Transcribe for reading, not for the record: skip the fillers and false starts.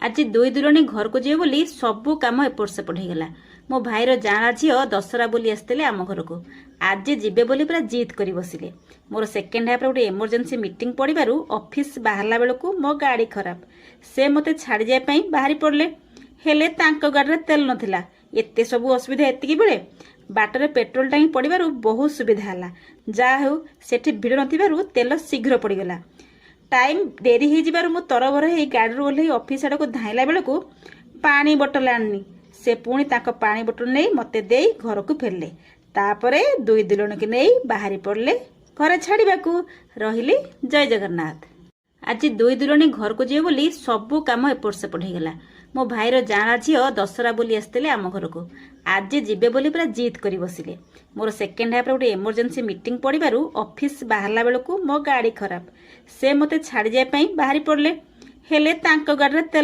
ଆଜି ଦୁଇ ଦୁଲଣୀ ଘରକୁ ଯିବେ ବୋଲି ସବୁ କାମ ଏପଟ ସେପଟ ହେଇଗଲା। ମୋ ଭାଇର ଯାଆଁଳା ଝିଅ ଦଶହରା ବୁଲି ଆସିଥିଲେ ଆମ ଘରକୁ। ଆଜି ଯିବେ ବୋଲି ପୁରା ଜିଦ୍ କରି ବସିଲେ। ମୋର ସେକେଣ୍ଡ ହାଫ୍ରେ ଗୋଟେ ଏମର୍ଜେନ୍ସି ମିଟିଂ ପଡ଼ିବାରୁ ଅଫିସ୍ ବାହାରିଲା ବେଳକୁ ମୋ ଗାଡ଼ି ଖରାପ। ସେ ମୋତେ ଛାଡ଼ିଯିବା ପାଇଁ ବାହାରି ପଡ଼ିଲେ, ହେଲେ ତାଙ୍କ ଗାଡ଼ିରେ ତେଲ ନଥିଲା। ଏତେ ସବୁ ଅସୁବିଧା ଏତିକି ବେଳେ ବାଟରେ ପେଟ୍ରୋଲ ଟାଙ୍କି ପଡ଼ିବାରୁ ବହୁତ ସୁବିଧା ହେଲା। ଯାହା ହେଉ, ସେଠି ଭିଡ଼ ନଥିବାରୁ ତେଲ ଶୀଘ୍ର ପଡ଼ିଗଲା। ଟାଇମ୍ ଡେରି ହେଇଯିବାରୁ ମୁଁ ତରବର ହେଇ ଗାଡ଼ିରୁ ଓହ୍ଲେଇ ଅଫିସ୍ ଆଡ଼କୁ ଧାଇଁଲା ବେଳକୁ ପାଣି ବୋଟଲ ଆଣିନି। ସେ ପୁଣି ତାଙ୍କ ପାଣି ବୋଟଲ ନେଇ ମୋତେ ଦେଇ ଘରକୁ ଫେରିଲେ। ତାପରେ ଦୁଇ ଦୁଲଣୀକି ନେଇ ବାହାରି ପଡ଼ିଲେ ଘରେ ଛାଡ଼ିବାକୁ। ରହିଲି, ଜୟ ଜଗନ୍ନାଥ। ଆଜି ଦୁଇ ଦୁଲଣୀ ଘରକୁ ଯିବେ ବୋଲି ସବୁ କାମ ଏପଟ ସେପଟ ହେଇଗଲା। ମୋ ଭାଇର ଯାଆଁଳା ଝିଅ ଦଶହରା ବୁଲି ଆସିଥିଲେ ଆମ ଘରକୁ। ଆଜି ଯିବେ ବୋଲି ପୁରା ଜିଦ୍ କରି ବସିଲେ। ମୋର ସେକେଣ୍ଡ ହାଫ୍ରେ ଗୋଟେ ଏମର୍ଜେନ୍ସି ମିଟିଂ ପଡ଼ିବାରୁ ଅଫିସ୍ ବାହାରିଲା ବେଳକୁ ମୋ ଗାଡ଼ି ଖରାପ। ସେ ମୋତେ ଛାଡ଼ିଯିବା ପାଇଁ ବାହାରି ପଡ଼ିଲେ, ହେଲେ ତାଙ୍କ ଗାଡ଼ିରେ ତେଲ